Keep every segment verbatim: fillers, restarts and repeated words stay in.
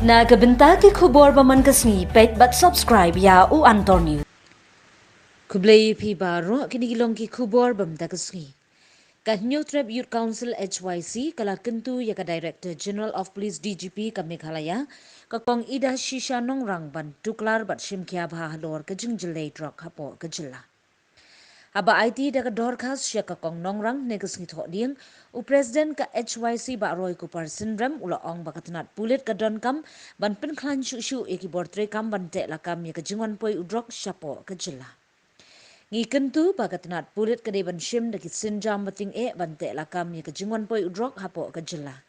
Na ka bynta ki khubor ba man ka sngi, peit bad subscribe ïa U Antor News. Khublei phi baroh, kine ki long ki khubor ba man ka sngi. Ka Hynñiewtrep Youth Council H Y C ka la kyntu ïa ka Director General of Police D G P ka Meghalaya, ka Kong Idashisha Nongrang ban tuklar bad shimkhia bha halor ka jingjyllei drok hapoh ka jylla. Haba aiti da ka dorkhas sha ka Kong Nongrang ne ka sngi Thohdieng, u President ka H Y C Bah Roy Kupar Synrem u la ong ba ka tnat pulit ka donkam ban pynkhlaiñ shuh shuh ïa ki bor treikam ban teh lakam ïa ka jingwan poi u drok shapoh ka jylla. Ngi kyntu ba ka tnat pulit ka dei ban shim da ki sienjam ba tyngeh ban teh lakam ïa ka jingwan poi u drok hapoh ka jylla.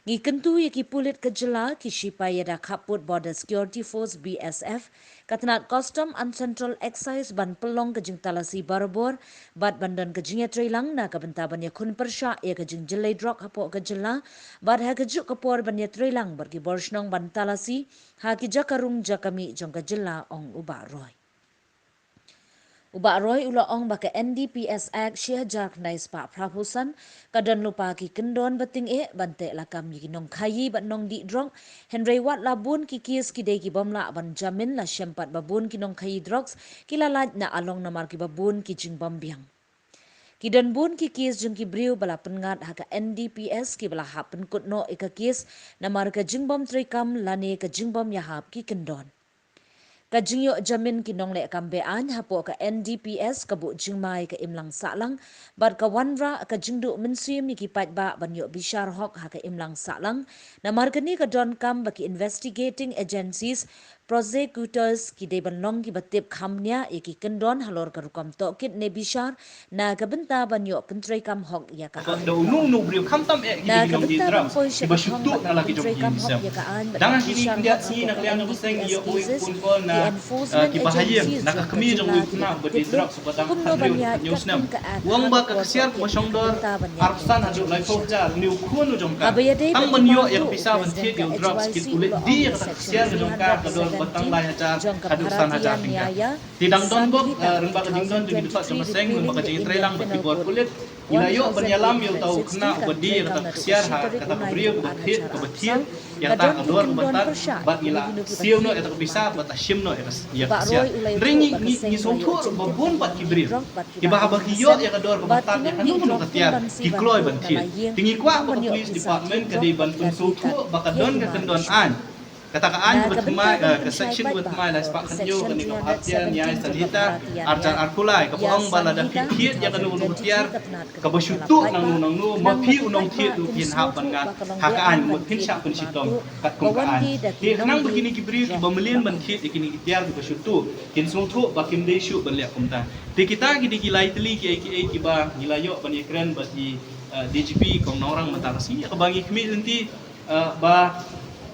Ngi kyntu ïa ki pulit ka jylla, ki shipai ïada khappud Border Security Force B S F, ka tnat Custom and Central Excise ban pynlong ka jingtalasi barabor bad ban don ka jingïatreilang na ka bynta ban ïakhun pyrshah ïa ka jingjyllei drok hapoh ka jylla, bad ha kajuh ka por ban ïatreilang bad ki bor shnong ban talasi ha ki jaka rung jaka mih jong ka jylla, ong u Bah Roy. U Bah Roy u la ong ba ka N D P S Act shi hajar khyndai spah phra phew san ka don lypa ki kyndon ba tyngeh ban teh lakam ïa ki nongkhaïi bad nongdih drok, hynrei wat la bun ki kes ki dei ki bym lah ban jamin, la shem pat ba bun ki nongkhaïi drugs ki la lait na along namar kiba bun ki jingbym biang. Ki don bun ki kes jong ki briew ba la pynngat ha ka N D P S kiba la hap pynkut noh ïa ka kes namar ka jingbym treikam lane ka jingbym ïahap ki kyndon. Ka jingïoh jamin ki nongleh kam be-aiñ hapoh ka N D P S ka buh jingma ïa ka imlang sahlang bad ka wanrah ka jingduh mynsiem ïa ki paidbah ban ïoh bishar hok ha ka imlang sahlang. Namar kane ka donkam ba ki investigating agencies, prosecutors ki dei ban long kiba tip kham bniah ïa ki kyndon halor ka rukom tohkit ne bishar na ka bynta ban ïoh pyntreikam hok ïa ka aiñ. Da uno uno u briew khamtam eh ki dei ki nongdih drugs kiba shu tuh na la ki jong ki ïing ki sem. Dang ha kine ki khyndiat sngi na ka liang jong ka seng ngi ïoh ïa u phone call na, eh, kiba ha ïing, na ka kmie jong u khynnah uba dih drugs uba dang khathynriew khathynñiew snem. U ong ba ka ksiar kaba shong dor arphew san haduh laiphew hajar, une u khun u jong ka, tang ban ïoh ïa ka pisa ban thied ïa u drugs, ki, u leit die ïa kata ka ksiar ka jong ka, ka dor ba tang lai hajar haduh san hajar tyngka. Te dang don bok, eh, lyngba ka jingdon jong ki dkhot jong ka seng, lyngba ka jingïatreilang bad ki bor pulit, ngi la ïoh ban ïalam ïa uta u khynnah uba die ïa kata ka ksiar ha kata ka briew kaba thied, kaba thied ïa kata ka dor kaba tad, bad ngi la siew noh ïa kata ka pisa bad la shim noh ïa ka, ïa ka ksiar. Hynrei ngi, ngi, ngi sngewthuh ruh ba bun pat ki briew kiba haba ki ïoh ïa ka dor kaba tad, ïa kano kano ka tiar ki kloi ban thied. Te ngi kwah ba ka police department ka dei ban pynsngewthuh ba ka don ka kyndon aiñ, kata ka aiñ kaba thymmai, eh, ka section kaba thymmai lai spah khathynñiew kane ka Bharatiya Nyay Sanhita ar hajar arphew lai, kaba ong ba lada phi thied ïa kano kano ka tiar kaba shu tuh nangno nangno, ma phi u nongthied ruh phin hap ban ngat ha ka aiñ, mut phin shah pynshitom katkum ka aiñ. Te khnang ba kine ki briew kiba mlien ban thied ïa kine ki tiar kiba shu tuh kin sngewthuh ba kim dei shuh ban leh kumta. Te kita ki dei ki lai tylli kiei kiei kiba ngi la ïoh ban ïakren bad i, eh, D G P Kong Nongrang mynta ka sngi, ïa kaba ngi khmih lynti, eh, ba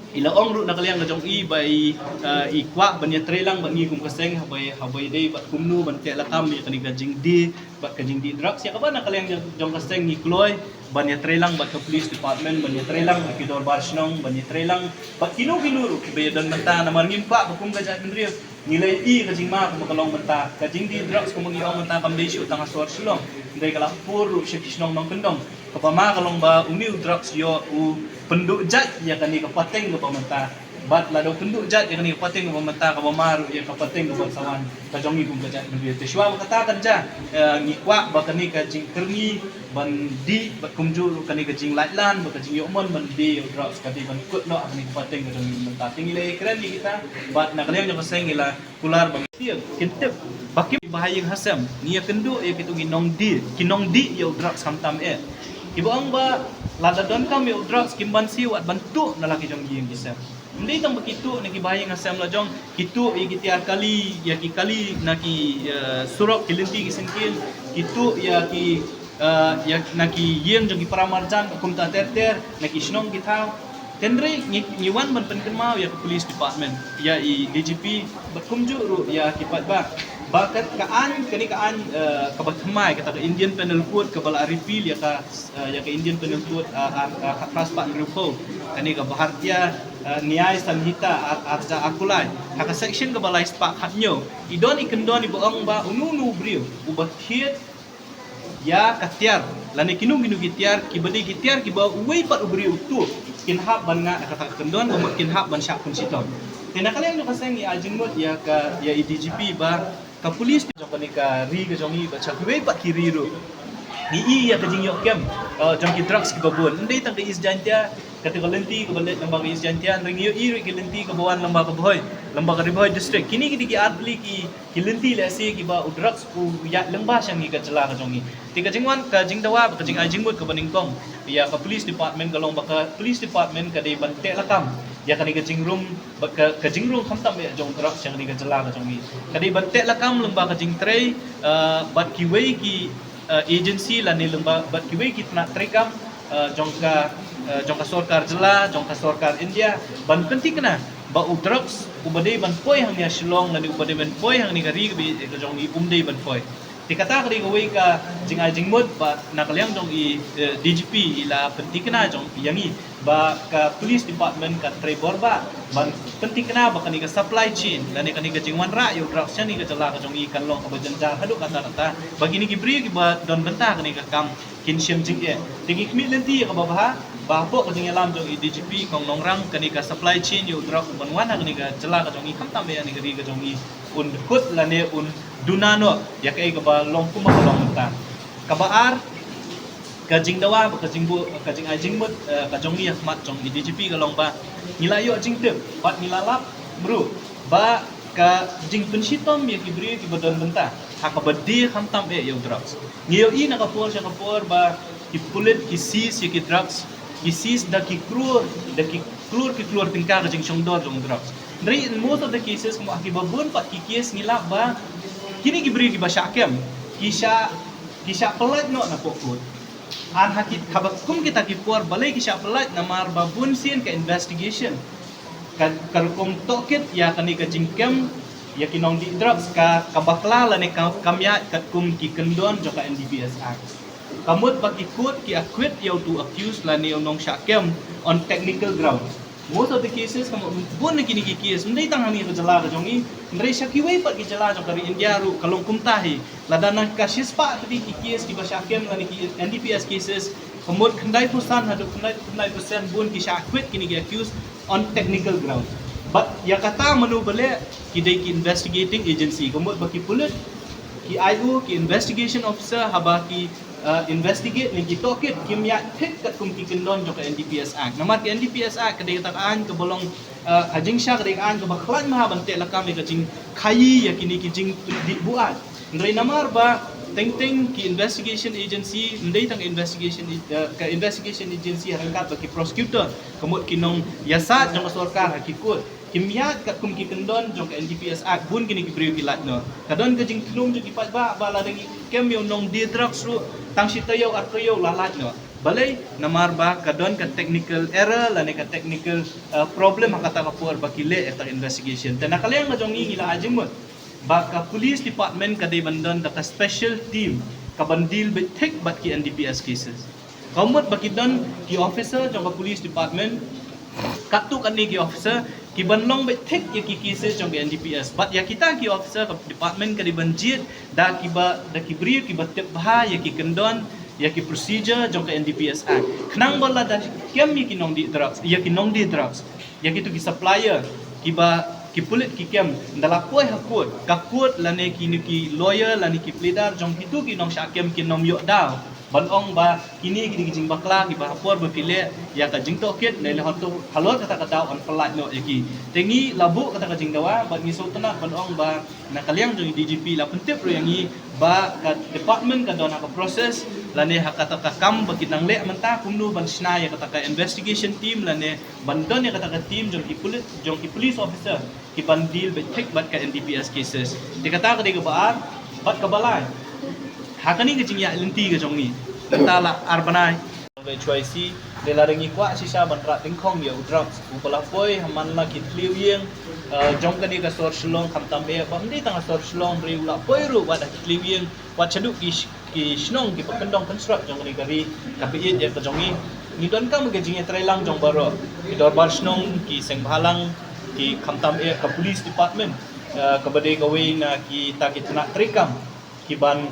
i la ong ruh na ka liang ka jong i ba i, eh, i kwah ban ïatreilang bad ngi kum ka seng, haba i, haba i dei bad kumno ban teh lakam ïa kane ka jingdie bad ka jingdih drugs. Ïa kaba na ka liang jong, jong ka seng ngi kloi ban ïatreilang bad ka police department, ban ïatreilang bad ki dorbar shnong, ban ïatreilang bad kino kino ruh kiba ïadon bynta, namar ngim kwah ba kum ka jaitbynriew ngi la ïohi ka jingma kumba ka long mynta. Ka jingdih drugs kumba ngi ong mynta kam dei shuh tang ha sor Shillong, hynrei ka la pur ruh sha ki shnong nongkyndong. Kaba ma ka long ba une u drugs ïoh u pynduh jait ïa kane ka pateng kaba mynta. Bad lada u pynduh jait ïa kane ka pateng kaba mynta, kaba ma ruh ïa ka pateng kaba sa wan ka jong ngi kum ka jaitbynriew. Te shuwa ba kata kan jia, eh, ngi kwah ba kane ka jingkyrni ban dih bad kumjuh ruh kane ka jinglaitlan bad ka jingïohmon ban die ïa u drugs ka dei ban kut noh ha kane ka pateng ka jong ngi mynta. Te ngi la ïakren ïa kita bad na ka liang jong ka seng ngi la kular ba ngi, kin tip ba ki ba ha ïing ha sem ngi ïakynduh ïa kito ki nongdie, ki nongdih ïa u drugs khamtam eh. Kiba ong ba lada donkam ïa u drugs kim banse wat ban tuh na la ki jong ki ïing ki sem. Ym dei tang ba ki tuh na ki ba ha ïing ha sem la jong, ki tuh ïa ki tiar kali, ïa ki kali na ki, eh, surok, ki lynti ki syngkien, ki tuh ïa ki, eh, ïa na ki ïing jong ki para marjan kumta ter ter, na ki shnong ki thaw. Hynrei ngi, ngi wan ban pynkynmaw ïa ka police department, ïa i D G P bad kumjuh ruh ïa ki paidbah ba ka, ka aiñ, kane ka aiñ, eh, kaba thymmai, kata ka Indian Penal Code kaba la repeal ïa ka, eh, ïa ka Indian Penal Code, eh, ar, eh, khatphra spah hynriewphew, kane ka Bharatiya, eh, Nyay Sanhita ar, ar hajar arphew lai, ha ka section kaba lai spah khathynñiew i don i kyndon iba ong ba uno uno u briew uba thied ïa ka tiar lane kino kino ki tiar kiba dei ki tiar kiba uwei pat u briew u tuh, kin hap ban ngah na kata ka kyndon, kumno kin hap ban shah pynshitom. Te na ka liang jong ka seng ngi ai jingmut ïa ka, ïa i D G P ba ka police jong kane ka ri ka jong ngi bad sha kiwei pat ki ri ruh, ngi ïohi ïa ka jingïoh kem, uh, jong ki drugs kiba bun. Ym dei tang ka East Jaintia, kata ka lynti kaba leit lyngba ka East Jaintia, hynrei ngi ïohi ruh ki lynti kaba wan lyngba ka Bhoi, lyngba ka Ri Bhoi District. Kine ki dei ki artylli ki ki lynti lehse kiba u drugs u ïaid lyngba sha ngi ka jylla ka jong ngi. Te ka jingwan, ka jingdawa, ka jingai jingmut kaba nyngkong ïa ka police department ka long ba ka police department ka dei ban teh lakam ïa kane ka jingrung, ba ka, ka jingrung khamtam eh jong drugs sha kane ka jylla ka jong ngi. Ka dei ban teh lakam lyngba ka jingtrei, uh, bad kiwei ki, uh, agency lane lyngba bad kiwei ki tnat treikam, uh, jong ka, uh, jong ka sorkar jylla, jong ka sorkar India, ban pynthikna ba u drugs uba dei ban poi hangne ha Shillong lane uba dei ban poi hangne ka ri kaba ïeit ka jong ngi um dei ban poi. Te kata ka dei kawei ka jingai jingmut ba na ka liang jong i, eh, D G P i la pynthikna jong ïa ngi ba ka police department kan trei bor ba ban pynthikna ba kane ka supply chain lane kane ka jingwanrah ïa u drugs sha kane ka jylla ka jong ngi kan long kaba jynjar haduh katta katta, ba kine ki briew kiba don bynta kane ka kam kin shim jingeh. Te ngi khmih lynti ïa kaba bha ba hapoh ka jingïalam jong i D G P Kong Nongrang, kane ka supply chain ïa u drug u ban wan ha kane ka jylla ka jong ngi khamtam ïa kane ka ri ka jong ngi un dkhot lane un duna noh ïa kaei kaba long kumba ka long mynta. Kaba ar, ka jingdawa bad ka jingbu, ka jingai jingmut, eh, ka jong ngi ha khmat jong i D G P ka long ba ngi la ïoh jingtip bad ngi la lap ruh ba ka jingpynshitom ïa ki briew kiba don bynta ha kaba die khamtam eh ïa u drugs. Ngi ïohi na ka por sha ka por ba ki pulit ki seize ïa ki drugs, ki seize da ki klur, da ki klur ki klur tyngka ka jingshongdor jong drugs. Hynrei in most of the cases, kumba ha kiba bun pat ki case ngi lap ba kine ki briew kiba shah kem ki shah, ki shah pyllait noh na poh court. Ar ha ki, haba kum kita ki por balei ki shah pyllait? Namar ba bun sien ka investigation, ka, ka rukom tohkit ïa kane ka jingkem ïa ki nongdih drugs ka, ka bakla lane ka, kam ïaid katkum ki kyndon jong ka N D P S Act. Ka mut ba ki court ki acquit ïa utu u accused lane u nongshah kem on technical grounds. Most of the cases, ka mut bun na kine ki case, ym dei tang hangne ha ka jylla ka jong ngi, hynrei sha kiwei pat ki jylla jong ka ri India ruh ka long kumta hi. Lada na ka shispah tylli ki case kiba shah kem lane ki N D P S cases, ka mut khyndai percent haduh khyndai, khyndai percent bun ki shah acquit kine ki accused on technical grounds. But ïa kata mano ba leh? Ki dei ki investigating agency, ka mut ba ki pulit, ki I O, ki investigation officer, haba ki, uh, investigate ne ki tohkit, kim ïaid thik katkum ki kyndon jong ka N D P S Act. Namar ka N D P S Act ka dei kata ka aiñ kaba long, uh, ha jingshisha ka dei ka aiñ kaba khlaiñ bha ban teh lakam ïa ka jingkhaii ïa kine ki jingdih buaid. Hynrei namar ba teng teng ki investigation agency, ym dei tang investigation, eh, ka investigation agency ha ryngkat bad ki prosecutor, ka mut ki nongïasaid jong ka sorkar ha ki court, kim ïaid katkum ki kyndon jong ka N D P S Act, bun kine ki briew ki lait noh. Ka don ka jingthnum jong ki paidbah ba lada ngi kem ïa u nongdie drugs ruh, tang shi taïew ar taïew la lait noh. Balei? Namar ba ka don ka technical error lane ka technical, eh, problem ha kata ka por ba ki leh ïa kata ka investigation. Te na ka liang ka jong ngi ngi la ai jingmut ba ka police department ka dei ban don da ka special team ka ban deal beit thik bad ki N D P S cases. Ka mut ba ki don ki officer jong ka police department, katto katne ki officer, ki ban long beit thik ïa ki cases jong ka N D P S. Bad ïa kita ki officer ka department ka dei ban jied da kiba, da ki briew kiba tip bha ïa ki kyndon, ïa ki procedure jong ka N D P S Act. Khnang ba lada kem ïa ki nongdie drugs, ïa ki nongdie drugs, ïa kito ki supplier kiba ki pulit ki kem, ynda la poi ha court, ka court lane kine ki lawyer lane ki pleader jong kito ki nongshah kem kin ym ïoh daw ban ong ba kine ki dei ki jingbakla kiba ha por ba phi leh ïa ka jingtohkit, ne lehse halor kata ka daw yn pyllait noh ïa ki. Te ngi la buh kata ka jingdawa bad ngi sngewtynnat ban ong ba na ka liang jong i D G P la pyntip ruh ïa ngi ba ka department ka don ha ka process lane ha kata ka kam ba ki dang leh mynta, kumno ban shna ïa kata ka investigation team lane ban don ïa kata ka team jong ki pulit, jong ki police officer ki ban deal beit thik bad ka N D P S cases. Te kata ka dei kaba ar. Bad kaba lai, ha kane ka jingïaid lynti ka jong ngi mynta la ar bnai, H Y C, te lada ngi kwah shisha ban rah tyngkhong ïa u drugs uba la poi ha man la ki thliew ïing, eh, jong kane ka sor Shillong, khamtam eh ba ym dei tang ha sor Shillong, hynrei u la poi ruh wat ha ki thliew ïing, wat shaduh ki sh-, ki shnong kiba kyndong kynshrot jong kane ka ri kaba ïeit ïa ka jong ngi. Ngi donkam ka jingïatreilang jong baroh, ki dorbar shnong, ki seng bhalang, ki, khamtam eh ka police department, eh, kaba dei kawei na kita ki tnat treikam ki ban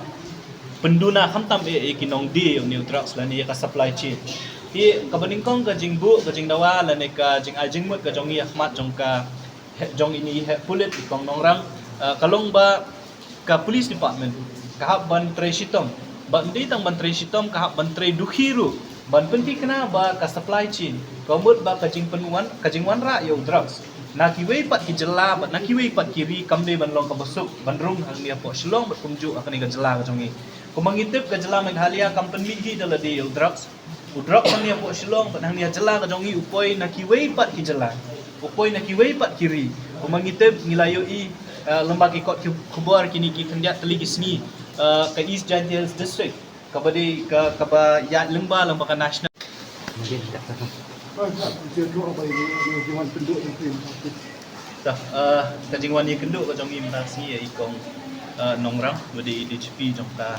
pynduna khamtam eh ïa ki nongdie ïa une u drugs lane ïa ka supply chain. Kaba nyngkong ka jingbuh ka jingdawa lane ka jingai jingmut ka jong ngi ha khmat jong ka, jong ine i heh pulit i Kong Nongrang, eh, ka long ba ka police department ka hap ban trei shitom, bad ym dei tang ban trei shitom, ka hap ban trei dukhi ruh ban pynthikna ba ka supply chain, ka mut ba ka jingpynwan, ka jingwanrah ïa u drugs na kiwei pat ki jylla bad na kiwei pat ki ri kam dei ban long kaba suk ban rung hangne hapoh Shillong bad kumjuh ha kane ka jylla ka jong ngi. Kumba ngi tip, ka jylla Meghalaya kam pynmih hi da lade ïa u drugs. U drugs hangne hapoh Shillong bad hangne ha jylla ka jong ngi u poi na kiwei pat ki jylla, u poi na kiwei pat ki ri. Kumba ngi tip, ngi la ïohi, eh, lyngba ki kot ki khubor kine ki khyndiat tylli ki sngi, eh, ka East Jaintia Hills District kaba dei ka, kaba ïaid lyngba, lyngba ka national. Tah, eh, ka jingwan ïakynduh ka jong ngi mynta ka sngi ïa i Kong, eh, Nongrang, ba dei i D G P jong ka,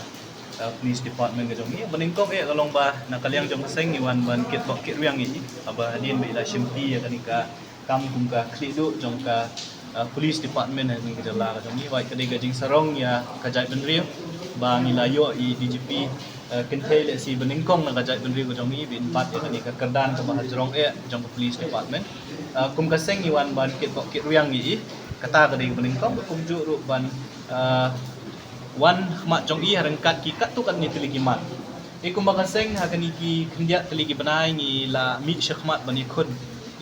eh, police department ka jong ngi. Ba nyngkong eh ka long ba na ka liang jong ka seng ngi wan ban kitbok kitrwiang ïa i, haba hadien ba i la shimti ïa kane ka kam kum ka khlieh duh jong ka, eh, police department ha kane ka jylla ka jong ngi. Wat ka dei ka jingsarong ïa ka jaitbynriew ba ngi la ïoh i D G P, eh, kynthei lehse ba nyngkong na ka jaitbynriew ka jong ngi ba in bat ïa kane ka kyrdan kaba hajrong eh jong ka police department. Eh, kum ka seng ngi wan ban kitbok kitrwiang ïa i, kata ka dei kaba nyngkong, bad kumjuh ruh ban, eh, wan khmat jong i ha ryngkat ki katto katne tylli ki mat. Te kumba ka seng ha kine ki khyndiat tylli ki bnai ngi la mih shakhmat ban ïakhun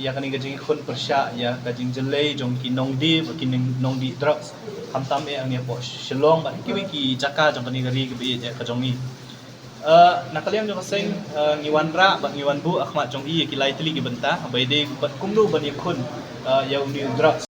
ïa kane ka jingïakhun pyrshah ïa ka jingjyllei jong ki nongdie bad ki nong-, nongdie drugs, khamtam eh hangne hapoh Shillong bad kiwei ki jaka jong kane ka ri kaba ïeit eh ka jong ngi. Eh, na ka liang jong ka seng, eh, ngi wanrah bad ngi wan buh ha khmat jong i ïa ki lai tylli ki bynta, ba ïadei bad kumno ban ïakhun, eh, ïa une u drugs.